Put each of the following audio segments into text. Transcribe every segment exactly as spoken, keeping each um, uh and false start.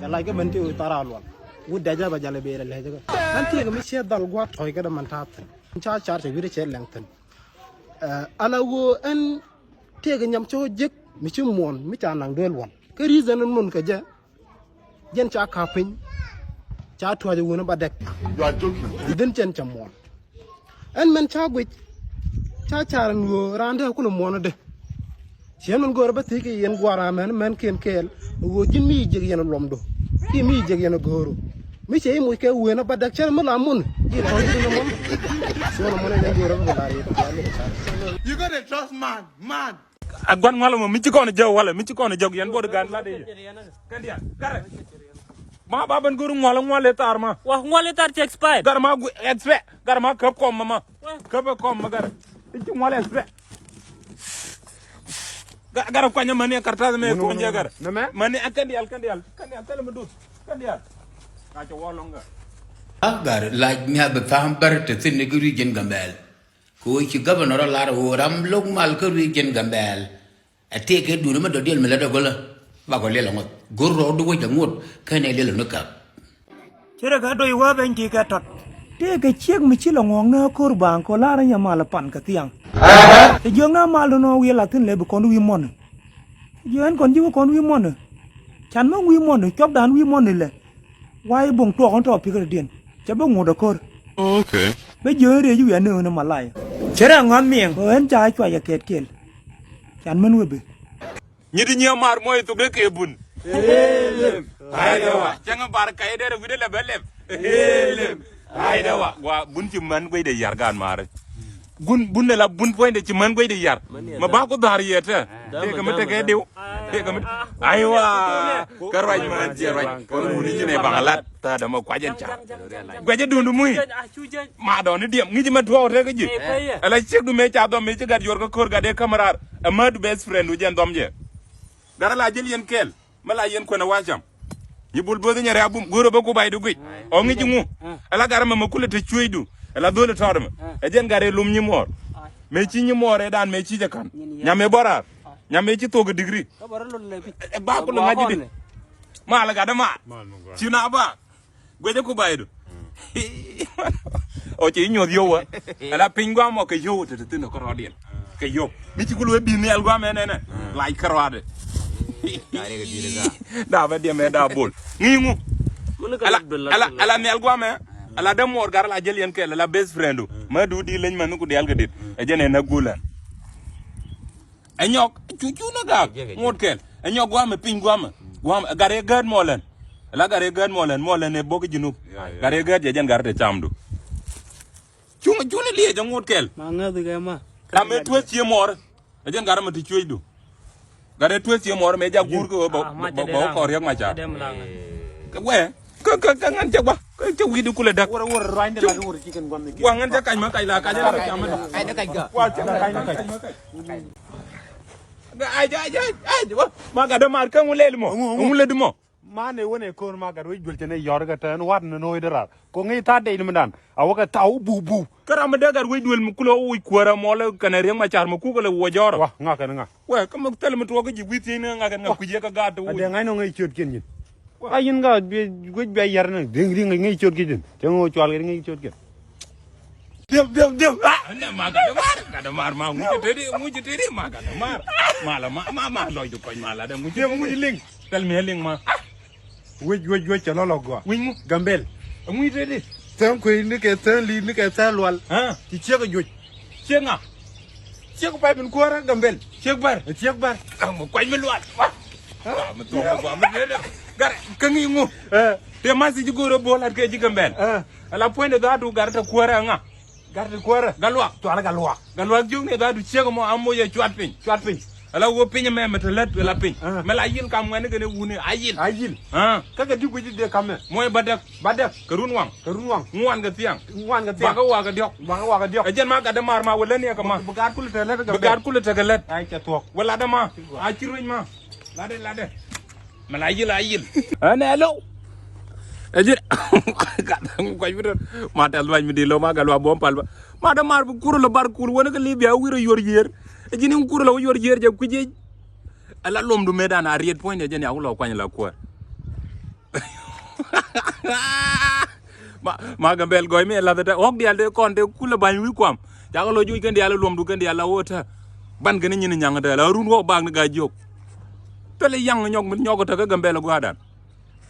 Lac kä mɛn ti wi̱i̱ thar a luɔl. Wut dɛcä bɛ jal i̱ bëë lɛ lɛcä kä. Ɛn tiɛɛk mi ciɛ dhal gua̱a̱th tɔ̱c kä däman ta̱a̱ thi̱n. Ca car cɛ wi̱r cɛ lɛŋ thi̱n. Ɛ, ala ɣöö ɛn tiɛɛk nyam cä ɣöö jek mi ci muɔ̱ɔ̱n mi ca naŋ duel wal. Kä reason ɛn mun kɛ jɛ. Jɛn ca ka̱p piny. Ca tuac ɛ wun ɛ ba dɛk. Dhin cɛn cɛ muɔ̱ɔ̱n. Ɛn mɛn ca guic, ca car ɛn ɣöö raan dee kulɛ muɔ̱ɔ̱n ɛ dee. Ciɛ mɛn go̱o̱rä bä thiec kɛ yɛn gua̱a̱r amɛn mɛn kiɛn kɛɛl ɣöö ji̱n mi yi jiɛk yɛn luɔmdu kiɛ mi yi jiɛk yɛn go̱o̱ru. Mi cɛ i̱ moc kɛ wen ɛ ba däk cär mi la mun ji̱ tɔ̱ ji̱ ni mun. Cuɔn mun ɛ yɛn go̱o̱rä bä bi la riet. You gotta trust man, man. A guan ŋual mɔ mi ci kɔn jɛ walɛ mi ci kɔn jɛ yɛn bot gan la de. Kɛn diaal garɛ. Ma ba ben go̱o̱r ŋual ŋual ɛ thar ma. Wa ŋual ɛ thar ti expire. Gar ma gu expire. Gar ma käp kɔm ma ma. Käp kɔm ma gar. I̱ ci ŋual expire. Gar kuanyä mani kartas mɛ kunyä gar. Mani a kɛn dial kɛn dial kɛn dial thɛl mi dut kɛn dial. Ka cɛ wä lɔŋ gar. A gar lac mi a bi tham bär te thin ni ki region Gambɛl. Ko ci governor a lar wo ram lok mal ki region Gambɛl. A tëëkɛ duuni mi dɔ̱diɛl mi lät ɛ gölä. Bakɔ liɛl ɛ ŋuɔth go̱r rɔɔdu wec ɛ ŋuɔth kɛnɛ liɛl ɛ ni käp. Ci rɛ kɛ doc wä ben ti kɛ tɔt. Tëëkɛ ciek mi ci lɛ ŋuɔ̱ɔ̱ŋ ni ɛ ko̱r baaŋ kɛ lar ɛ nyɛ mal ɛ pan kɛ thiaŋ. Ɛ jiök ni ɛ mal dun ɔ wi̱i̱ lath thin lɛ bi kɔn wi̱i̱ mɔni. Jiök ɛn kɔn ji̱ bi kɔn wi̱i̱ mɔni. Can mi wi̱i̱ mɔni cuɔpdan wi̱i̱ mɔni lɛ. Why buŋ tuɔɔk in tɔɔk pikirdiɛn cɛ bi ŋut ako̱r. Bä jiööŋ riec wi̱i̱ anööŋ ni malay. Cɛ rɛ ŋɔ̱a̱n miɛŋ ɣän ca cuacɛ kɛɛt kɛl. Can män wee bi. Nyi di nyiɛ mar muɔc thok dee kee bun. Ai dee wa cäŋ bar kac dee rɛ wi̱dɛ lɛ bɛ lɛp. Ai dee wa gua bun ci män guic dee yar gaan mari. Gun bun de la bun puɔ̱nydɛ ci män guecdɛ yar. Mɛ ba ku dhar yɛ tɛ. Tëëkɛ mi tekɛ diw. Tëëkɛ mi. Aiwa. Kä ruac män ciɛ ruac. Kä wuni ci nɛ baŋ lat. Tha̱a̱dɛ mɛ kuac ɛn ca. Guecä duundu muy. Ma dɔɔni diɛm ŋi̱ci mɛ tuɔɔk tëëkä ji̱. Ɛla ciek du mëë ca dhɔm mëë ci gat yuɔr kä ko̱r gat dee käm raar. Ɛ mät du best friend du jɛn dhɔm jɛ. Gat ala jil yɛn kɛɛl. Mɛ la yɛn kuɛn ɛ wa̱a̱ cam. Nyi bul bo̱o̱th nyɛ rɛ̈ abum go̱o̱r ɛ bä ku bay di guic. Ɔ ŋi̱c ŋu. Ɛ la gat ɛmɛ mɛ kulɛ te cueecdu. Ɛ la dho̱l ɛ tɔɔt ɛmɛ. Ɛ jɛn gat ɛ lum nyi muɔɔr. Mëë ci nyi muɔɔr ɛ dan mëë ci jɛ ka̱n. Nyam ɛ bɔraar. Nyam ɛ ci thok ɛ digri. Ɛ ba kulɛ ŋa̱c di. Mal gat ɛ maar. Ci na ba. Guecä ku baydu. Ɔ cɛ inyuɔth yio̱w ɛ. Ala piny guam ɔ kɛ yio̱w te te thin ɔ kärɔɔdiɛn. Kɛ yio̱w mi ci ku luee bi̱i̱ nhial guam ɛ nɛnɛ. Lac kärɔɔdɛ. Daa bɛ diɛmɛ daa bol ŋi̱i̱ŋu. Ala nhial guam ɛ. Ala dee muɔɔr gar ala jäl yɛn kɛl ala best friend du. Mä du di leny mäni ku diaal kɛ dit ɛ jɛn ɛ na gulɛ. Ɛ nyɔk cu cu na gak ŋot kɛl ɛ nyɔk guamɛ piny guamɛ guamɛ gat ɛ gät mɔlɛn. Ɛ la gat ɛ gät mɔlɛn mɔlɛn ɛ bok jinup. Gat ɛ gät jɛ jɛn gat ɛ te camdu. Cuŋ cuŋ ni liec ɛ ŋot kɛl. Ma ŋäth kɛ ma. Ram ɛ tueth cie mɔr. Ɛ jɛn gat ɛ ma ti cuecdu. Gat ɛ tueth cie mɔr mɛ jak guur kɛ wä bä wä kɔr riɛk ma car. Kɛ wɛ. Kä kä kä ŋän cɛ gua kä cɛ wi̱i̱ di kulɛ däk. Wurɛ wurɛ ruany di la wurɛ ci kɛn guam ni. Gua ŋän cɛ kac ma kac la kac la kac ma kac. Gua cɛ kac ma kac ma kac. Ai ai ai ai wa ma gat dä mar kä ŋu lel mɔ ŋu lel mɔ. Man ɛ wän ɛ ko̱r ma gat wec duel cɛ ni yɔr kɛ tɛn wat ni no̱o̱c di rar ko ŋi̱i̱ tha̱a̱t dec ni mi dan a wä kɛ thaw bu bu. Kä ram mi dee gat wec duel mi kulɛ wä wi̱c kuäärä mɔlɛ kɛnɛ riɛk ma car mi kukɛ lɛ wä jɔrä. Wa ŋa kɛn ŋa. Wɛ kä mi thil mi tuɔɔk kä ji̱ wi̱i̱ thiec ni ŋa kɛn ŋa kui̱c yɛ kä gaat ti wä wi̱c. Adɛ ŋa̱cnɔ ŋäc ciöt kiɛn nyin. Wa yin gat bi guec bia yar ni diŋ diŋ ŋäc ciöt kiɛn. Cɛ ŋo cual kɛ ŋäc ciöt kiɛn. Diɛm diɛm diɛm. Ɛnɛ ma gat mar gat mar ma ŋuci teti ŋuci teti ma gat mar. Ma la ma ma ma lɔc du kɔc ma la dɛ ŋuci. Diɛm ŋuci liŋ. Thil mi liŋ ma. Wec wec wec cɛ lɔlɔ gɔaa. Wec ŋu? Gambel. Ŋuc teti. Thäŋ kuec ni kɛ thäŋ li̱i̱t ni kɛ thäŋ lual. Ci ciek a juoc. Ciek ŋa? Ciek pay min kuäärä Gambel. Ciek bär. Ciek bär. Aŋ mi kuany mi lual. Wa. Mi thuɔk mi gua mi duel. Gar kä ŋi̱i̱ŋ ŋu? Te ma si ji̱ go̱o̱r a bo̱o̱l at kɛ ji̱ Gambel. Ala puɔ̱nydɛ dhaatu gar te kuäärä ŋa? Gat ti kuäärä. Galuak. Cual galuak. Galuak jiök ni gat du ciek mɔ a moc ɛ cuat piny. Cuat piny. Ala wä piny mɛ mɛ te lät ala piny. Mɛ la yil kam ŋuɛni kɛn i̱ wuni a yil. A yil. Kä kɛ di guic i̱ dee kamɛ. Muɔc ba däk. Ba däk. Kɛ run waŋ. Kɛ run waŋ. Ŋuan kɛ thiaŋ. Ŋuan kɛ thiaŋ. Bakɛ wak kɛ diɔk. Bakɛ wak kɛ diɔk. Ɛ jɛn ma gat dee mar ma wä läniɛ kɛ ma. Bi gat kul te lät kɛ. Bi gat kul te kɛ lät. Ay cɛ thuɔk. Wä lat dee ma. A ci ruec ma. Lat dee lat dee. Mɛ la yil a yil. Ɛn ɛ low. Ɛ ji̱ gat kuac mi dee ma tɛth luac mi dee low ma gat luac buɔ̱m pal ba. Ma dee mar bi kur lɔ bar kur wänä kä Libia wi̱r ɛ yuɔr yiër. Ɛ ji̱ ni kur lɔ wi̱r yuɔr yiër jɛ kui̱c jɛ. Ɛ la lomdu mëëdan a riet puɔ̱nydɛ jɛ ni a wä lɔ kuany la kuäär. Ma, ma Gambɛl gɔɔy mi ɛ lath ɛ tɛ ɣɔ̱k diaal tɛ kɔn tɛ kulɛ ba̱ny wi̱i̱ kuam. Cakɛ lo̱c wi̱c kɛn diaal ɛ luɔmdu kɛn diaal la wä tɛ. Ban kɛn nyin nyaŋ tɛ la run ɣɔ̱k bak ni ga̱ jiök. Thilɛ yaŋ nyɔk mi nyɔk tɛ kä Gambɛl ɛ gua̱a̱dan.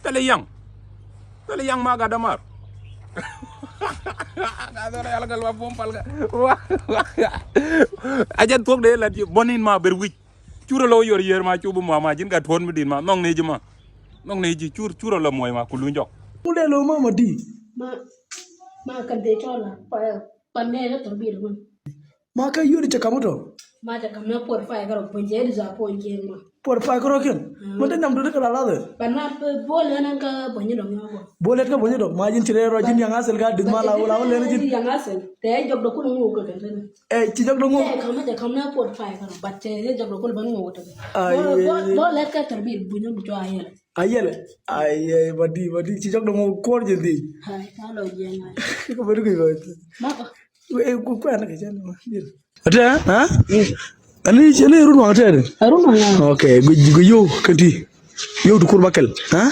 Thilɛ yaŋ. Thilɛ yaŋ ma gat dämar. Gat dhɔr yal kɛ lua̱p buɔ̱m pal kɛ. A jɛ thuɔ̱k dee lat ji̱ bɔ̱n in ma ber wi̱c. Curä lɔ yor yer ma cup mama ji̱n ka tuɔ̱n mi din ma nhɔk ni ji̱ ma. Nhɔk ni ji̱ cur curä lɔ muɔ̱c ma ku luny jɔk. Ŋun dee lo ma ma di. Ma ma kan dee cɔl a pa pa ne na tɔr bi ri ma. Ma ka yuri cɛ kam tɔ. Ma cɛ kam na puɔr fay kɛ rɔ puɔn jɛ di za puɔn jɛ ma. Puɔr fay kɛ rɔ ken. Ma dee nam dɔdi kɛ la la dee. Ba na bol hɛn ka puɔn jɛ dɔŋ ya bɔ. Bol hɛn ka puɔn jɛ dɔŋ ma ji̱n ci rɛ rɔ ji̱n yaŋ asɛl ka dit ma la wula wula ji̱n. Yaŋ asɛl tɛ jɔk dɔ kulu ŋu kɛ kɛ tɛ. Ɛ ci jɔk dɔ ŋu. Tɛ kam tɛ kam na puɔr fay kɛ rɔ bat tɛ jɔk dɔ kulu ban ŋu kɛ tɛ. Ai. Bol bol hɛn ka tɔr bi bunyɛ bu cɔ a yɛlɛ. A yɛlɛ. Ai ai ba di ba di ci jɔk dɔ ŋu kuɔr jɛ di. Ai ta lɔ jɛ ŋa. Ko bɛ du kɛ ba. Ma ko. Ɛ ku kuɛn kɛ jɛn ma. Ate ha? Ani ani run waŋ tɛɛri. Run waŋ. Okay, gu gu yo kenti. Yo dukur bakɛl ha?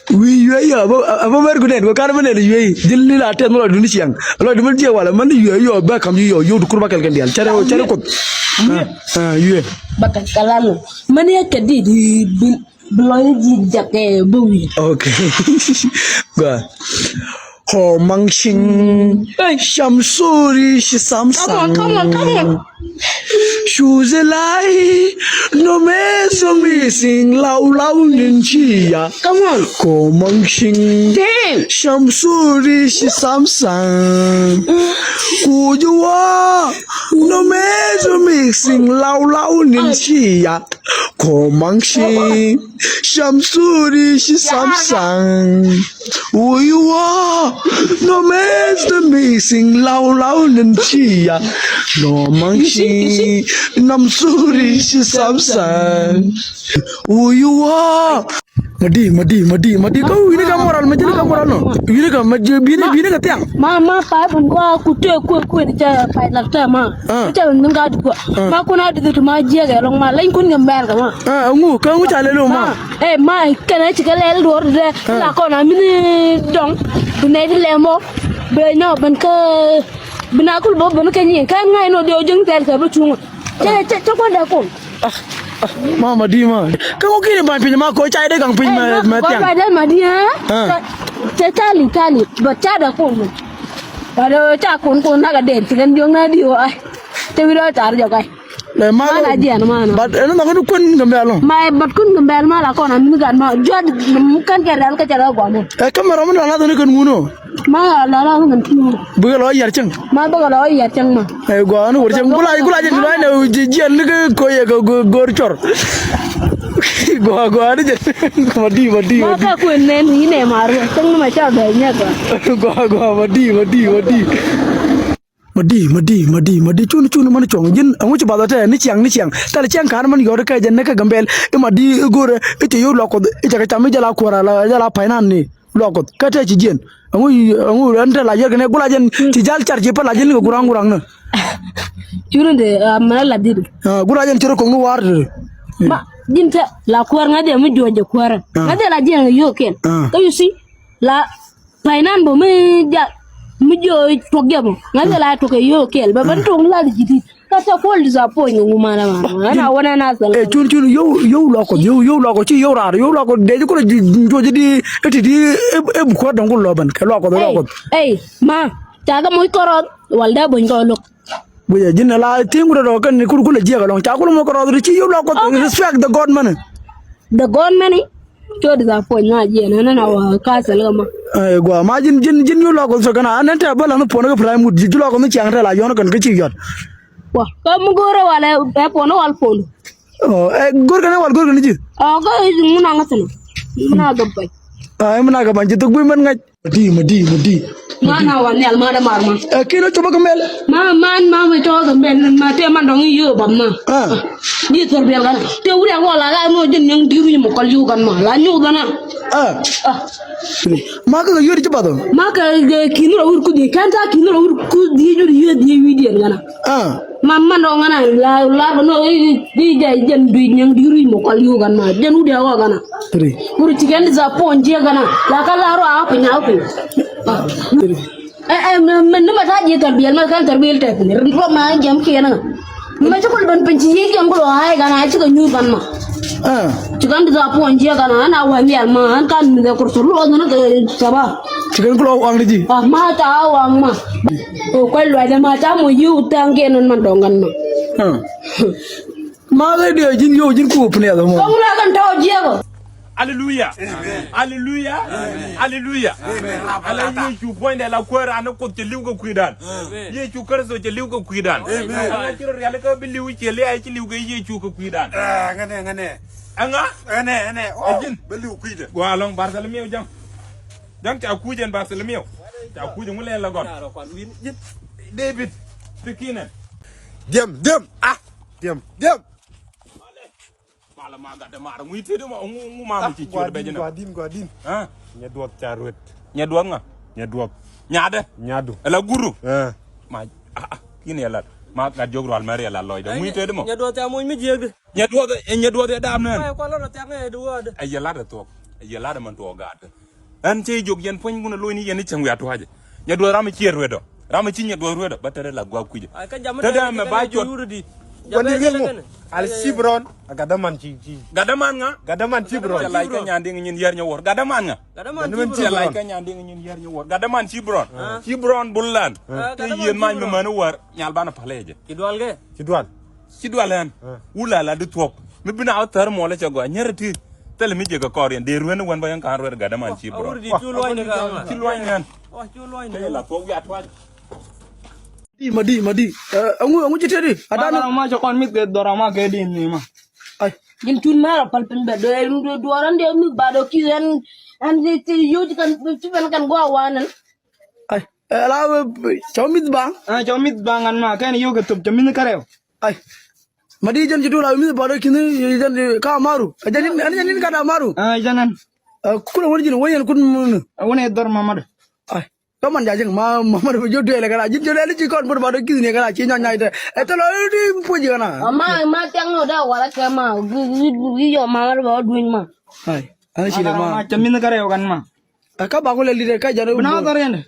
Wi̱i̱ yuey yɔ a bä mɛr gu nɛn gu kar bä nɛn yuey. Jil ni la tɛth mi lɔ duni ciaŋ lɔ duni ciaŋ wala mɛn yuey yɔ bɛ kam yuey yɔ yo dukur bakɛl kɛn dial cɛrɛ cɛrɛ kuth. Yuey. Bakɛl kalalo mɛn yɛ kɛ di di bil. Bi lɔc ji̱ jakɛ bi wi̱i̱. Okay. Gua. Hɔ maŋ ciŋ. Hey. Sham suri shi samsang. Come on, come on, come on. Shuzi lai. No me so mi sing lau lau nin chia. Come on. Ko maŋ ciŋ. Damn. Sham suri shi samsang. Kujua. No me so mi sing lau lau nin chia. Ko maŋ shi sham suri shi samsang. Uyuwa no mez the missing lau lau nin chia. No maŋ shi nam suri shi samsang. Uyuwa. Madi madi madi madi ka wini ka moral ma jini ka moral no wini ka ma bini bini ka tiang. Ma ma pa bun ko ku te ku ku ni cha pa la ta ma. Ah. Ku cha bun ga du ko. Ah. Ma ku na du tu ma je ga long ma lain kun ga mer ga ma. Ah, ngu ka ngu cha le lo ma. Ma, eh ma ka na chi ka le do de. Ah. La ko na mi ni dong. Du ne di le mo. Be no ban ka bina kul bo ban ka ni ka ngai no de o jeng tel ka bu chung. Cɛ cɛ cɛ kuan dɛ kun. Ah, ah, ma ma di ma. Kä ŋu kini ban piny ma ko cai dee gaŋ piny ma ma tiaŋ. Ba dee ma di ha. Cɛ cali cali ba ca dɛ kun. Ba dee ca kun kun na ka dee ti kɛn diɔŋ na di wa. Te wi dɔ tar jɔ kai. Lɛ ma na jiɛn ma na. Bat ɛn nɔk ni kun Gambɛl lɔ. Ma bat kun Gambɛl ma la kɔn a min gat ma jɔt kan kɛ rɛl kɛ cɛ lɔ gɔmɔ. Ɛ kamera mi dɔn la dhoni kɛn ŋun o. Ma la la la min tu. Bikɛ lɔ yɛr cɛŋ. Ma bikɛ lɔ yɛr cɛŋ ma. Ɛ gɔaa ni wur cɛŋ gula gula jɛn gula ni jiɛn ni kɛ ko yɛ kɛ go̱r cɔr. Gɔaa gɔaa ni jɛn. Ma di ma di ma di. Ma ka kuɛn nɛn ni nɛ mar wɛ cɛŋ ni ma ca bɛ nyɛ gɔaa. Gɔaa gɔaa ma di ma di ma di. Ma di ma di ma di ma di cuni cuni mani cuɔŋ ji̱n aŋu ci bath tɛ ni ciaŋ ni ciaŋ thal ciaŋ ka̱n mani yɔt kɛ jɛ ni kɛ Gambɛl. I̱ ma di i̱ go̱rɛ i̱ cɛ yo̱o̱ lɔk Kuɔth i̱ cɛ kɛ cam i̱ jɛ la kuɔr ala jɛ la paynan ni. Luak Kuɔth kä te ci jiɛn. Aŋu aŋu ɛn te la yɛr kɛn ɛ gula jɛn ci jal car ci pä la jɛn kɛ guraŋ guraŋ nä. Cuni de mɛ la dit. Gula jɛn ci rɔ koŋ ni war de. Ma ji̱n te la kuäär ŋa̱ de mi juɔc jɛ kuäärä ŋa̱ de la jiɛn kɛ yio̱o̱k kɛn. Kä you see la paynan bä mi ja mi jiɔ tuɔk jɛ bä ŋa̱ de la tuɔk kɛ yio̱o̱k kɛn bä bä ni tuɔk ni la di ji̱ dit. Ka cɛ kuɔl disappoint ni wumana ma. Ana wana na sal. Eh, cun cun yow yow Luak Kuɔth yow yow Luak Kuɔth ci yow raar yow Luak Kuɔth dee ci kulɛ juɔc di eti di e bi kuat dɔŋ kulɛ lɔ ben kɛ Luak Kuɔth Luak Kuɔth. Ey ma ca kɛ moc kɔrɔth wal dee bony kɛ lok. Bonyɛ ji̱n ala ti̱i̱ŋ kudɛ dɔk kɛn kulɛ jiɛk alɔŋ ca kulɛ moc kɔrɔth di ci yow Luak Kuɔth respect the God mɛni. The God mɛni. Cot is a puɔ̱ny na jiɛn ɛn ɛn a wä ka̱a̱c thil kɛ ma. Ɛ gua ma ji̱n ji̱n ji̱n yo̱ lɔk kuth cɛ kɛn a ɛn ɛn tɛ bä la̱n puɔ̱n kɛ pray mut ji̱ ji̱ lɔk kuth ni ciaŋ tɛ la yɔ̱n kɛn kä ci yɔt. Wa kä mi go̱o̱rɛ wal ɛ puɔ̱n wal puɔ̱n. Ɔ ɛ go̱o̱r kɛn ɛ wal go̱o̱r kɛn ji̱. Ɔ kä ŋun a ŋäth ni ŋun a gäp pay. Ɛ min a gäp pay ji̱ thok bi mɛn ŋa̱c. Madi madi madi. Man a wa nhial man a mar ma. Ɛ kin a copä kä mɛl. Ma man ma mi tɔɔk kä mɛl ma te man dɔŋ i̱ yio̱o̱ bam ma. Ni thor biɛl kan te wuri a wala la no jin nyang diru ni mo kɔl yu kan ma la nyu dana. Ah. Ah. Ma kä yöri ci bath ɔ. Ma kä ki̱n rɔ wur kudhi kɛn ta ki̱n rɔ wur kudhi jur yöri yöri diɛ wi̱diɛn ŋana. Ah. Ma man rɔ ŋana la la no di jɛ jɛn dui nyɛŋ di ri mo kɔl yu gan ma jɛn wudi awa gana. Tri. Wur ci kɛn di za pon jɛ gana la ka la rɔ a pin a pin. Tri. Ɛ ɛ mɛ mɛ ni ma ta ji̱ thar biɛl ma kɛn thar biɛl tɛth ni rin ruɔm na jɛm kiɛn ŋa. Mɛ ci kul ben piny ci yiëë jɛm kul ɣa̱a̱ i̱ gan a cikɛ nyuur gan ma. Ci gan di dhɔk puɔ̱ny jiɛk gan a ɣän a wä nhial ma ɣän kan mi dhɛ kur thur luɔth ni kɛ caba. Ci kɛn kul ɣa̱a̱ waŋ ni ji̱. A ma ca ɣa̱a̱ waŋ ma. Kɛ kuɛl luac dɛ ma ca mɔ yiëë wut tha̱a̱ŋ kiɛn ɣän man dɔ̱ŋ gan ma. Ma ɣä diɛ ji̱n yio̱w ji̱n kup ni a dhɔmɔ. Kɔŋ la kɛn tɔ̱ jiɛk ɔ. Aleluya. Amen. Aleluya. Amen. Aleluya. Amen. Ala Yecu puɔ̱nydɛ la kuäär an ni Kuoth cɛ li̱w kɛ kui̱dan. Amen. Yecu Kritho cɛ li̱w kɛ kui̱dan. Amen. Ɛŋa ci rɔ rialikä bi li̱w ciɛ lia̱a̱ ci li̱w kɛ Yecu kɛ kui̱dan. Ɛ, ŋänɛ, ŋänɛ. Ɛŋa? Ŋänɛ, ŋänɛ. Ɛ ji̱n. Bi li̱w kui̱dɛ. Gɔaa ɛlɔ̱ŋ Bartholomew ja̱ŋ. Ja̱ŋ ca kuc ɛn Bartholomew. Ca kuc ɛŋu lɛn la gɔn. David. Ti kinɛ. Diɛm, diɛm. Ah. Diɛm, diɛm. Malɛ ma gatdɛ mar ŋui̱ tëëdä ma ŋu ŋu ma mi ci ciöt bɛ jɛ nɛ. Guadin, guadin. Nyɛ duɔth ca ruet. Nyɛ duɔth ŋa? Nyɛ duɔth. Nyadɛ. Nyadu. Ɛla guru. Ma a a kin yɛ lat ma gat jiök rual mɛr yɛ lat lɔcdɛ ŋui̱ tëëdä ma. Nyɛ duɔth ca moc mi jiëkdä. Nyɛ duɔth ɛ nyɛ duɔth yɛ dam nɛn. Ɛ yɛ lat ɛ thuɔk. Ɛ yɛ lat ɛ mɛn tuɔɔk gatdä. Ɛn cä jiök yɛn puɔ̱nykun ɛ lo̱cni yɛn i̱ cäŋ wiaa tua̱cɛ. Nyɛ duɔth ram i̱ ciɛ ruetdɔ ram i̱ ci nyɛ duɔth ruetdɔ bä tɛrɛ la gua̱a̱k kui̱cɛ. Tɛtdɛ ɛmɛ ba cuɔt. Wani riek ŋu? Al Cibron. A gatdä man ci ci. Gatdä man ŋa? Gatdä man Cibron. Cɛ lac kä nyan diŋ nyin yɛr nyɛ wuɔr gatdä man ŋa? Gatdä man Cibron. Cɛ lac kä nyan diŋ nyin yɛr nyɛ wuɔr gatdä man Cibron. Cibron bul lan. Kɛ yiëth mac mi män i̱ wär nyal banɛ palɛ jɛ. Ci dual kɛ? Ci dual. Ci dual ɛn. Wula la di thuɔ̱k mi bi na wä thär muɔlä cɛ gɔaa nyɛrɛ ti. Thilɛ mi jiɛk kɛ kɔɔr yɛn dee rueni wän bä yɛn ka̱n ruet gatdä man Cibron. Ci luɔ̱ny ni ɛn. Kɛ la thuɔ̱k wiaa tua̱cɛ. Di ma di ma di. Ɛŋu ɛŋu ci tëëdi. Adan ma cɛ kɔn mith kɛ dhɔr ama kɛ di ni ma. Ai. Jin tun mɛr a pal piny bɛ dɔɛ duɔr an dee mith ba dɔ ki̱th ɛn. An ti yo̱c kan ti ben kan gua wanen. Ai. Ɛla cɔw mith baŋ. Cɔw mith baŋ an ma kɛn yo̱c kɛ thop cɛ mith kärɛw. Ai. Ma di jɛn ci tu la mith ba dɔ ki̱th jɛn ka maru. Jɛn in jɛn in ka da maru. Jɛn an. Kulɛ wun jin wun yɛn kun mun. Wun ɛ dhɔr ma ma dɔ. Ai. Kä man jacäŋ ma ma ma dee jiök duëël kɛn a ji̱n jiök duëël ci kɔn bot ba dee ki̱thni kɛn a ci nyɔny nyɔny tɛ. Ɛ thilɔ di puc kɛn a. Ma ma thiaŋ ni wä dee wala kɛ ma. Gi yɔ ma ma dee ba wä dueny ma. Ai. Ani ci lɛ ma. Cɛ min kɛ rɛw kɛn ma. Ɛ kä ba kulɛ lidɛ kä jɛn. Bi na wä thɔr yɛn dɛ.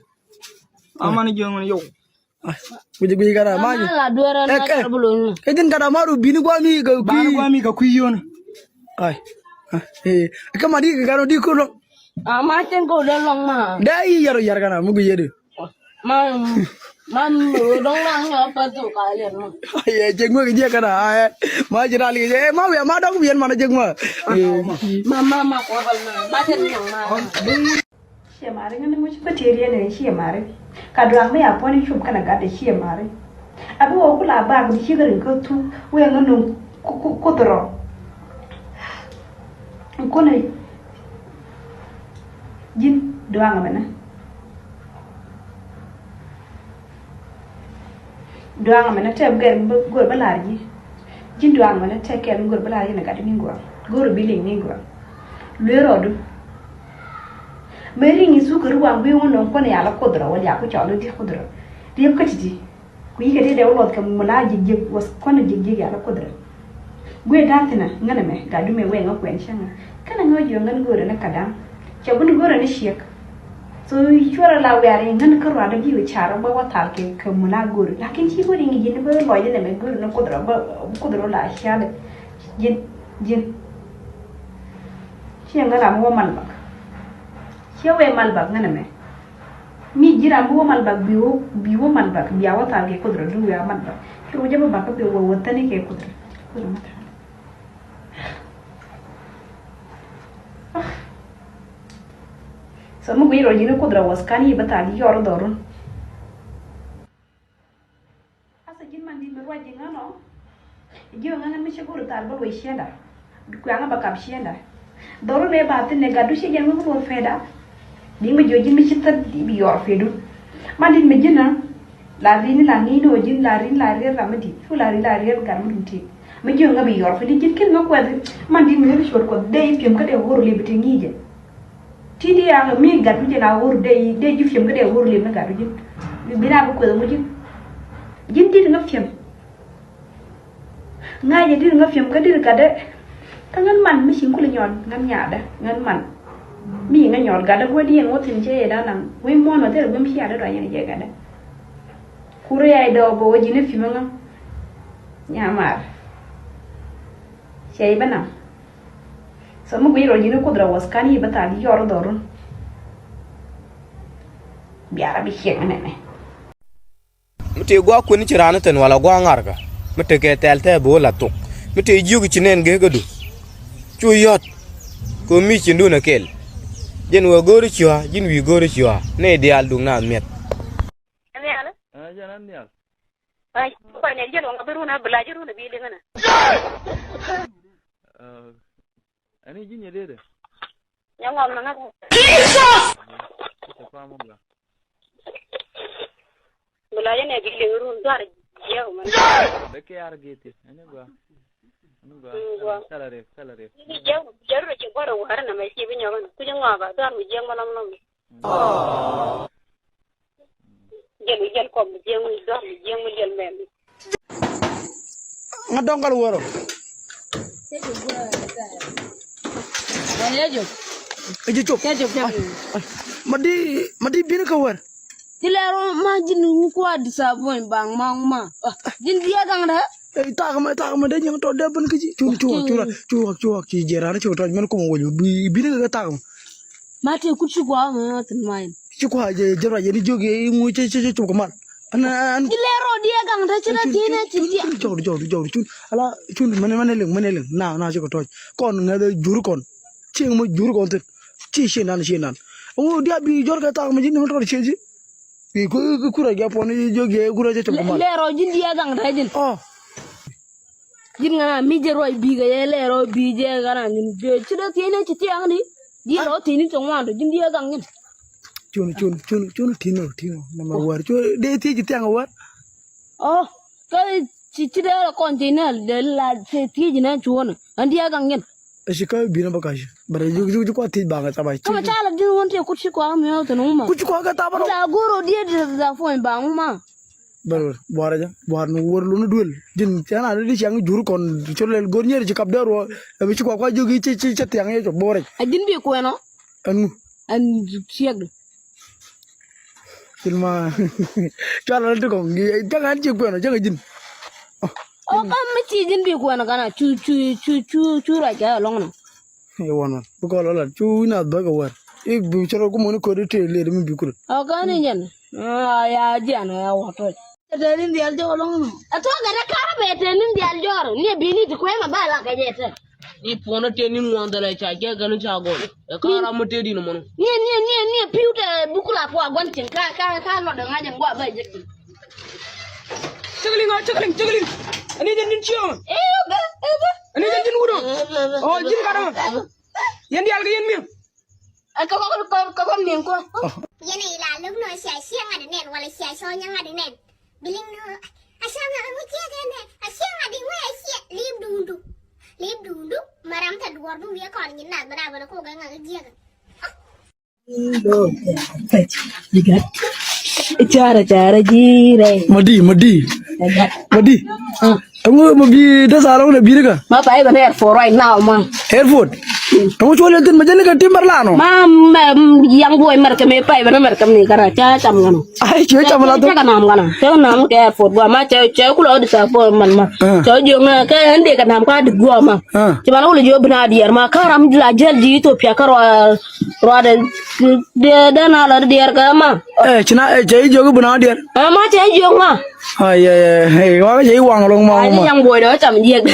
Ma man jiök min yɔw. Ai. Guic guic kɛn a ma ji̱. Ɛ ɛ. Ɛ ji̱n kɛn a ma ru bini guami kɛ kui̱. Bani guami kɛ kui̱ yön. Ai. Ɛ kä ma di kɛ kɛn di kulɔ. A ma cin ko dee lɔŋ ma. Dee yi yɛr yɛr kana mi gui yedi. Ma ma mi dɔŋ na nyɔ pa tu ka yɛr ma. Yɛ cɛ ŋuek jiɛ kana a yɛ. Ma cɛ na li yɛ ma wiɛ ma dɔŋ bi yɛn ma na jɛ ŋuek. Ma ma ma kɔ bal ma ma cɛ ni ma. Ciɛ mari ŋa ni ŋuci pa tëëd yɛn ɛ ciɛ mari. Ka duaŋ mi a puɔni cup kana gat ɛ ciɛ mari. A bi wä kula bak di ciek rin kä thuk wee ŋa nuŋ ku ku ku dhɔrɔ. Kuni ji̱n duaŋ ɛmɛnɛ. Duaŋ ɛmɛnɛ tɛp gɛr go̱r bä la̱r ji̱. Ji̱n duaŋ ɛmɛnɛ tɛp kɛl go̱r bä la̱r ji̱ nɛ gat ni gua̱a̱ go̱r bi liŋ ni gua̱a̱. Luee rɔɔdu. Mëë riŋ i̱ thuk kɛ ri waŋ bi wä nɔŋ kuɔn i̱ ala kudhrɔ wä liak ku cɔl i̱ di̱t kudhrɔ. Riep kä ti̱ti̱. Ku yikɛ ti dee wä luɔth kɛ mula ji̱k ji̱k was kɔn ji̱k ji̱k yal kuoth rɛ. Guiɛ da̱a̱ thi̱n a ŋän ɛmɛ gat dumɛ wee ŋä kuɛn cäŋ a kɛn a ŋä jiɔ ŋän go̱o̱rɛ ni kada̱a̱ŋ. Cɛ bun go̱o̱rɛ ni ciek. So cuɔrɛ la wiarɛ ŋän kä ruaadä bi wä car bä wä thal kɛ kɛ mula go̱o̱rɛ lakin ci bä riŋ ji̱n bä lɔcdɛ nɛmɛ go̱o̱rɛ ni kuoth rɛ bä kuoth rɛ la ciaadɛ. Ji̱n ji̱n. Ciɛ ŋän ram wä mal bak. Ciɛ wee mal bak ŋän ɛmɛ. Mi ji̱ ram bi wä mal bak bi wä bi wä mal bak bia wä thal kɛ kuoth rɔ duŋ wia mal bak. Kɛ wä jɛ bä bak kä bi wä wä thäni kɛ kuoth rɔ. Kuoth rɔ ma thal. So mi guic rɔ ji̱n kuoth rɔ wä skan yi bä thal yi yɔr dhɔrun. Asa ji̱n man di̱t mi ruac ji̱ ŋän ɔ. Ji̱ ɔ ŋän mi ci go̱r thal bä luɔc ciënda. Kuɛŋä bä kap ciënda. Dhɔru nɛ ba thi̱n nɛ gatdu ci jɛn ŋä mi luɔr fɛda. Di̱ŋ mi ji̱ ɔ ji̱n mi ci thäth bi yɔr fɛdu. Man di̱t mi ji̱n a. La ri̱n la ŋi̱i̱n ɔ ji̱n la ri̱n la riɛr ram mi di̱t. Cu la ri̱n la riɛr gat mi dum tëk. Mi ji̱ ɔ ŋä bi yɔr fɛdi ji̱n kin ŋä kuɛth. Man di̱t mi ɣöö bi cuɔt kuɔth dee i̱ pi̱em kä dee ɣöör liep bi ti ŋi̱i̱cɛ. Ti di a mi gat mi jɛ na wur de de ju fiɛm kä de wur lim ni gat ju. Bi na bi kueth mu ji̱n. Ji̱n dit ŋä fiɛm. Ŋa̱c jɛ dit ŋä fiɛm kä dit gat de. Kä ŋän man mi ci kul nyɔt ŋän nyaat de ŋän man. Mi ŋä nyɔt gat de wä di ɛn wä thin cɛ yɛ da naŋ. Wä muɔn wä thil wä mi ci a de dɔny ɛn jɛ gat de. Kur ya idɔ bä wä ji̱n i̱ pi̱m iŋä. Nyamaar. Cɛ i̱ bä nam. So mi guic rɔ ji̱n i̱ kuoth rɔ was kan i̱ bä thal yɔr dhɔrun. Biara bi ciɛŋ nɛnɛ. Mi tëë gua̱a̱k kuën ci raan ithin wala gua̱a̱k ŋa̱rkä. Mi tëë kɛ thɛl thɛɛ bi wä la thok. Mi tëë jiök ci nɛn geekädu. Cu yɔ̱t. Kɛ mi cindun ɛ kɛl. Jɛn wee go̱o̱ri ciɔ̱a̱, ji̱n wi̱i̱ go̱o̱ri ciɔ̱a̱. Nɛy diaal duŋ naath miɛt. Nhial. Ah, jɛn an nhial. Ay, kɔc nɛ jɛn wä ŋa bi run a bi la ji̱ run a bi liŋä nɛ. Ah, ani ji̱ nyɛ dee dee. Nyɛ ŋɔm na ŋa. Jesus! Kɛ kua mɔ gua. Bi la ji̱ nɛ bi liŋä run duar jiɛ wä mɛ. Bɛ kɛ ar gee ti, ani gua. Ani gua. Mm, gua. Kala rek, kala rek. Ni jiɛ wä, jiɛ run jiɛ gua rɛ wä rɛ na mɛ ci bi nyɔk nɛ. Kui̱ ji̱ ŋɔak a duar mi jiɛ ŋɔ lɔm lɔm. Oh. Jɛl wi̱i̱ jɛl kɔm jiɛŋ wi̱i̱ dɔ̱r wi̱i̱ jiɛŋ wi̱i̱ liɛl mɛm. Ŋa dɔ̱ŋ kɔl wärä. Ɛ ji̱ cop. Cɛ cop, cɛ cop. Ma di, ma di bini kä wär. Ji̱ lɛr ma ji̱n ŋu kua disappoint baŋ ma ŋu ma. Ji̱n diɛ gaŋ dɛ. Ɛ tak ma, tak ma dee nyiŋ tɔ dee ben kä ji̱. Cun, cun, cun, cun, cun, ci jɛ ran ci tɔ mɛn kum wä bi bini kä tak ma. Ma tëë kut ci kua ŋä thin ma in. Ci kua jɛ jɛ ruac yɛn i̱ jiök i̱ ŋu cɛ cɛ cɛ cop kɛ mal. Ɛn ɛn. Ci lɛ rɔ diɛ gaŋ te ci lɛ ti̱n ɛ ci diɛ. Cun cun cun cun cun cun ala cun mɛnɛ mɛnɛ liŋ mɛnɛ liŋ na na ci kɛ tɔc kɔn ŋäth ɛ jur kɔn. Ci ŋä mɔ jur kɔn thin ci ci nan ci nan. Ŋu diɛ bi jɔr kɛ tak mɛ ci ni mɛ tɔr ci ci. Bi ku ku kura jɛ pɔn i̱ jiök i̱ kura cɛ cop kɛ mal. Lɛ rɔ ji̱n diɛ gaŋ te ji̱n. Ɔ. Ji̱n ŋa mi jɛ ruac bikɛ yɛ lɛ rɔ bi jɛ ɣana ji̱n jɛ ci dee thiec ni ci thiaŋ ni. Ji̱n rɔ thiec ni cɛ ŋuan dɔ ji̱n diɛ gaŋ ji̱n. Cun cun cun cun tino tino na ma war cun dee thiec ci thiaŋ war. Ɔ kä ci ci dee rɔ kɔn thiec ni dee la thiec ni cuɔn an diɛ gaŋ ji̱n. Ɛ ci kä bi na bä kac bɛ rɛ juk juk juk kua thiec baŋ ɛ thabac. Kä bɛ ca la di̱n wän thiec kut ci kua mi ɣä thin wuma. Kut ci kua kɛ thabac rɔ. La go̱r rɔ diɛ di thabac fuɔny baŋ wuma. Bɛl buarɛ jɛ buar ni wor luni duel ji̱n cɛn a di ciaŋ jur kɔn cor lɛl go̱r nyier ci kap dee ruɔ. Ɛ bi ci kua kua jiök i̱ ci ci cɛ thiaŋ yɛ cɔ borɛ. A ji̱n bi kuɛn ɔ. Ɛn ŋu. Ɛn ciɛk di. Cil ma cua lɔl ti kɔŋ jaŋ an ci kuɛn ɔ jaŋ a ji̱n. Ɔ ka mi ci ji̱n bi kuɛn ɔ kana cu cu cu cu cu ruac kɛ ɛlɔŋ nɔ. I̱ wän wän bi kɔn lɔ lat cu wi̱n a dhɔk kɛ wär i̱ bi cä rɔ kumɔni ko̱ri tëë lëëri mi bi kulä. Ɔ kɛn i̱ jɛn a ya jian a ya wä tɔc. Tëë ni dhial jɔk lɔŋ nɔ a tuɔk kɛ rɛ karä bɛ tëë ni dhial jɔr ni bi ni ti kuɛm a ba la kɛ jɛ tɛ. Ni puɔnä tëë ni ŋuɔn dhɛlɛ ca jɛ kɛn ca gɔl ɛ karä mɔ tëë di ni mɔnɔ. Ni ni ni ni piu tɛ bi kulä puɔ guan cin ka ka ka lɔ dɛ ŋa̱c ɛn guɔ bɛ jɛ cin. Cäk liŋ ɔ cäk liŋ cäk liŋ. Ani jɛ ni̱n ciöŋ. Ani jɛ ji̱n wut ɔ. Ɔ ji̱n gat ɔ. Yɛn diaal kɛ yɛn mi̱em. Ɛ kɛ kɔk kɔk kɔk ni̱n kɔ. Yɛn ila luk nɔ cia cia ŋa̱t nɛn wala cia cɔ nya ŋa̱t nɛn. Biliŋ nɔ. A cia ŋa̱t ŋu cia kɛ nɛ a cia ŋa̱t di ŋu a cia li̱i̱p duundu. Li̱i̱p duundu. Maram tɛ duɔr bi wiɛ kɔn nyin nath bɛ na bɛ na kok ɛ ŋa̱t jiɛk. Cara cara jire. Madi madi. Madi. Ɛŋu ma bi dee thaal ɛŋu na bi̱i̱ kä? Ma pay bɛ ni airport right now ma. Airport. Ɛŋu cuɔl yɛn thin ma jɛn ni kɛ timber lan ɔ. Ma ma yang boy mɛr kɛ mi pay bɛ ni mɛr kɛ mi kana ca cam kana. Ay cuɛ cam la thin. Ca ka nam kana ca nam kɛ airport gua ma ca ca kula ɔ di sa po man ma. Ca jiɔŋ na kɛ ɛn di ka nam ka di gua ma. Ci ma la wula jiɔ bina diɛr ma ka ram la jɛl ji Ethiopia ka rua. Ruadɛ dee dee na lɔ di diɛɛr kɛ ma. Ɛ ci na ɛ cɛ i̱ jiök i̱ bi na diɛɛr. Ɛ ma cɛ i̱ jiök ma. Ay ɛ ɛ wa cɛ i̱ waŋ loŋ ma. Ay ma. Yaŋ buɔy dee cam jiɛk.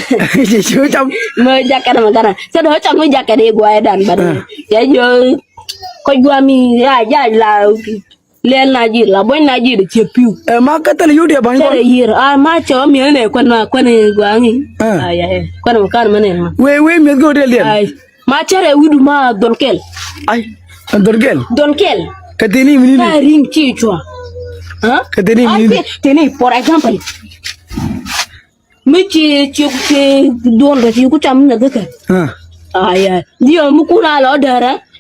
Cɛ ci cam. Mɛ jakɛt mɛ gana cɛ dee cam mi jakɛt i̱ guay dan ban. Cɛ jiök kɔc guami ya ya la. Lɛl na ji̱ la buɔ̱ny na ji̱ dee cɛ piu. Ɛ ma kä thil yut yɛ ba̱ny kɔn. Cɛ dee yier a ma cɛ wä miɛ nɛ kuɛn ma kuɛn guaŋi. Ay ay kuɛn ma kan mɛ nɛ ma. Wee wee miɛ gɛ wä dee liɛl. Ay. Ma cɛ rɛ wi̱du ma dhol kɛl. Ay, dhol kɛl. Dhol kɛl. Kɛ teni mini ni. Ka riŋ ci cua. Kɛ teni mini ni. Teni for example. Mi ci ci ci duɔl kɛ ci ku cam na dhikɛ. Ay ay. Diɔ mi kun a lɔ dɛrɛ.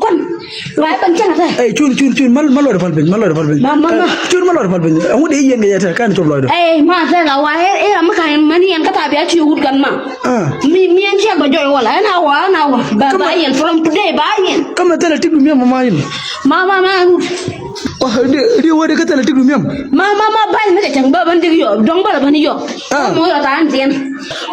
kuan. Wa i̱ ban cäŋ ɛ tɛ. Ey, cun, cun, cun, mal, mal lɔcdɛ pal piny, mal lɔcdɛ pal piny. Ma, ma, ma. Cun, mal lɔcdɛ pal piny. Ɛŋu dee yɛn kɛ yɛ tɛ, kan cop lɔcdɛ. Ey, ma tɛ la wa, ey, ey, ma kan mani yɛn kä tha bia ci wut kan ma. Ah. Mi, mi ɛn ciɛ gɔ jɔy wala, ɛn a wa, ɛn a wa. Ba, ba yɛn from today, ba yɛn. Kä mɛ thilɛ tik du miam ma yɛn. Ma, ma, ma. Wah, di, di wä di kä thilɛ tik du miam. Ma, ma, ma, ba̱ny mi kɛ cäŋ bä ban dik yɔ, dɔ̱ŋ bä la ban yɔ. Ah. Mɔ yɔ ta an tiɛn.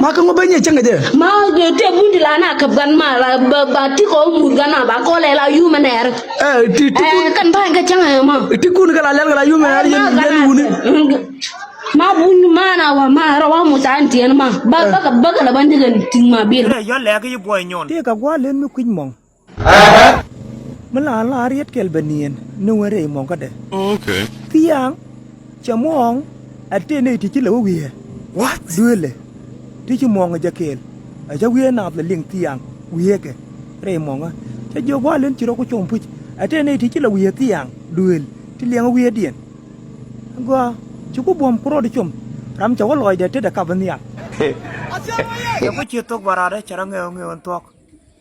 Ma kä ŋɔ bä nyɛ cäŋ kɛ jɛ. Ma, tëë bun ti la na käp gan ma la ba, ba ti kɔ mur gan ma ba kɔ lɛ la yumɛ nɛɛr. Eh, ti, ti kun. Eh, kan ba̱ny kɛ cäŋ ɛ ma. Ti kun kɛ la lɛl kɛ la yumɛ nɛɛr yɛn, yɛn wuni. Ma bun ma na wa ma rɔ wa mɔ ta an tiɛn ma. Ba, ba kɛ, ba kɛ la ban dik an tiŋ ma bil. Rɛ yɔ lɛk yi buɔy nyɔn. Tëë kɛ gua̱a̱ len mi kui̱c mɔŋ. Mi la la riet kɛl bɛ niɛn ni wen rɛy mɔŋ kädɛ. Oh, okay. Thiaŋ cɛ muɔ̱ɔ̱ŋ a tëë nɛy ti ci lɛ wä wiee. What? Duëëlɛ ti ci muɔ̱ɔ̱ŋ a jɛ kɛɛl a cä wiee naath lɛ liŋ thiaŋ wiee kɛ rɛy mɔŋä. Cɛ jiök gua̱a̱ len ci rɔ ku com puc a tëë nɛy ti ci lɛ wiee thiaŋ duëël ti liɛŋ wiee diɛn. Gɔaa ci ku buɔ̱m ku rɔɔd com ram cɛ wä lɔɔcdɛ tetdɛ kap nhial. Cɛ ku ci thok bä raadä cɛ rɔ ŋɛɛw ŋɛɛw ɛn thuɔ̱k.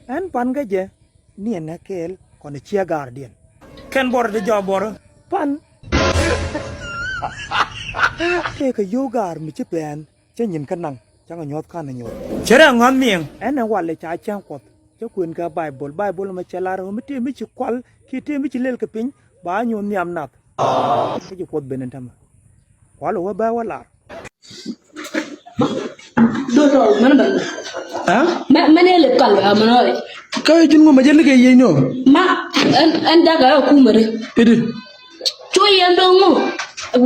Ɛn pan kä jɛ niɛn ɛ kɛɛl kɔn ɛ ciɛ gaardiɛn. Kɛn buɔrä di jɔak buɔrä pan. Tëëkɛ yio̱w gaar mi ci pɛn cä nyin kä naŋ cäŋ ɛ nyuɔ̱th kan ɛ nyuɔ̱th. Cɛ rɛ ŋɔ̱th miɛŋ. Ɛn ɛ walɛ ca cäŋ kuɔth cä kuën kɛ Baibol, Baibol mɛ cɛ lar ɣöö mi tëë mi ci kual kiɛ tëë mi ci lël kɛ piny ba nyuɔ̱th nhiam nath. Kä ci kuɔth ben ɛn tämɛ. Kual ɛ wä bä wä lar. Dotol mɛn bɛ. Ha? Mɛ mɛn ɛ lɛ pal a mɛn ɔy. Kä ji̱n ŋu mɛ jɛ likɛ yieny nɔ. Ma ɛn ɛn jakä ɛ kumɛ ri. Idi. Cu yɛn dɔŋ ŋu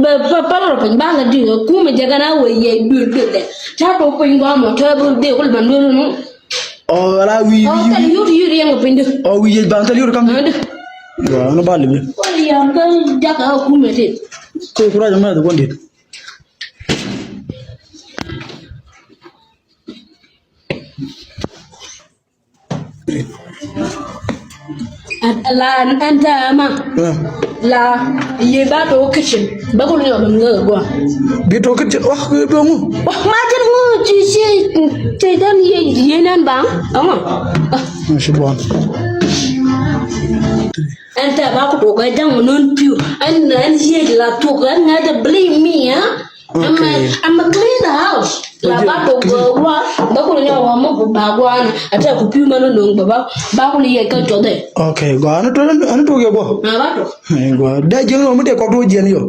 bɛ pal rɔ piny ba la di kumɛ jɛ gana wɛ yɛ dur dur dɛ. Ca dɔ piny gɔmɔ tɛ bu dee kul ban dur nu. Ɔ ala wi̱i̱. Ɔ wi̱i̱ thil yut yut yɛn kɛ piny di. Ɔ wi̱i̱ yɛ ban thil yut kam. Ɔ di. Wa nu ba libi. Kɔl yɛn kä jakä ɛ kumɛ ti. Kɛ kurac mɛ ti kɔn dit. La ɛn täämä. La yɛ ba to kitchen bä kul nyɔ bä ŋä gua. Bi to kitchen wah kɛ bä ŋu. Wah ma jin ŋu ci ci ci dan yɛ yɛ nan ba. Ɔmɔ. Ci buan. Ɛn tɛ ba ku tok ɛ jaŋ mi nön piu. Ɛn ɛn yiec la tok ɛn ŋɛ tɛ blame me, ha? I'm a, I'm a clean the house. La ba tok gua ba ku nyɛ wa mo ku ba gua na. Ɛ tɛ ku piu ma nön nöŋ ba ba ba ku ni yɛ ka jɔdɛ. Okay, gua ɛn tok ɛn tok yɛ gua. Na ba tok. Gua dɛ jiɛn yɔ mi dɛ kɔk tok jiɛn yɔ.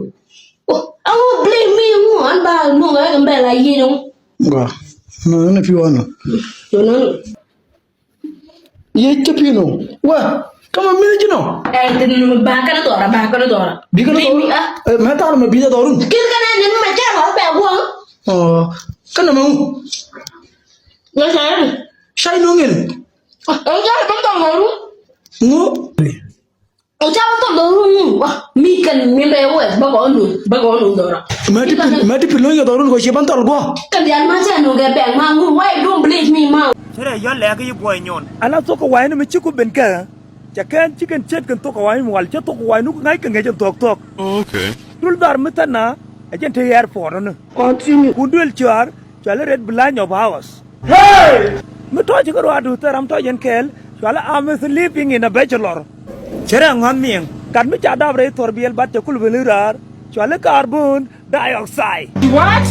Aŋu blame me ŋu an ba nuŋ ɛ kɛ mbɛ la yiec ŋu. Gua nö nö piu anu. Nö nö. Ye cä pi̱n ɔ wä kä ma mi̱th ji̱n ɔ. Ɛ tin ba känä dhɔra ba känä dhɔra. Bi känä dhɔra. Ɛ mɛ tar mɛ bi dhɔrun. Kir känä ni ma cɛ ba bɛ wä. Ɔ känä ma ŋu. Ŋa cɛ ni. Cɛ ni ŋin. Ɛ ŋa ba dhɔrun. Ŋu. Ɛ ca ba dhɔrun ŋu. Mi kän mi bɛ wä ba kɔ nu ba kɔ nu dhɔra. Mɛ ti pil mɛ ti pil lo̱ny kɛ dhɔrun kɔ ci ban thɔl guɔ. Kän dial ma cɛ nu kɛ bɛ ma ŋu why don't believe me ma. Ci rɛ yɔn lɛk yi buɔy nyon. Ala thok kɛ wa̱i̱ni mi ci ku ben kɛ. Cɛ kɛn ci kɛn ce̱tkɛn thok kɛ wa̱i̱ni mi wal cɛ thok kɛ wa̱i̱ni ku ŋa̱c kɛ ŋäc ɛn thok thok. Okay. Dul dhar mi thana ɛ jɛn te airport ni. Continue. Kun duel cuar cual red blind of hours. Hey! Mi tɔc kɛ ruaadu thɛr ram tɔc ɛn kɛɛl cual am sleeping in a bachelor. Cɛ rɛ ŋɔ̱n miɛŋ. Kat mi ca dap rɛy thɔr biɛl bat cɛ kul ben raar cual carbon dioxide. What?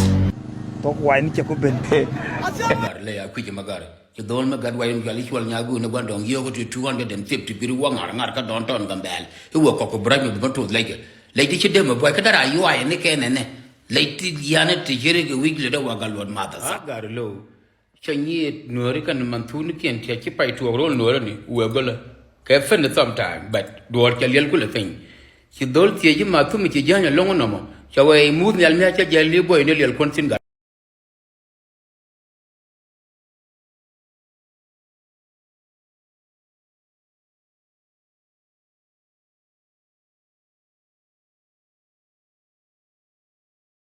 Thok wa̱i̱ni cɛ ku ben. Gar lɛ ya kui̱c ma gar. Ci dhol mi gat wayim jɔal i̱ cuɔl nyaaguni gua̱n dɔ̱ŋ yio̱o̱k ti two hundred and fifty pi̱ri wä ŋa̱r ŋa̱r kä dɔ̱ŋ tɔn Gambɛl i̱ wä kɔk ku bräc mi bi bä tuth lɛckɛ. Lɛc ti ci dee mi buay kä dara yuay ni kɛn ɛnɛ. Lɛc ti yiani ti ci rik i̱ wi̱c lɛ dee wä gat luɔt math asa. Gar lo̱w. Cä nyiet nuääri kɛn man thunikiɛn tiɛc ci pay tuɔɔk ro̱l nuäärä ni wee gölä. Kɛ fen sometime but duɔɔr cɛ liɛl kulɛ piny. Ci dhol thiec i̱ ma thumi ci jäny alo̱ŋ nɔmɔ cɛ wee i̱ muth nhial mi a cä jɛ li̱ buɔy ni liɛl kuɔn thi̱n gat.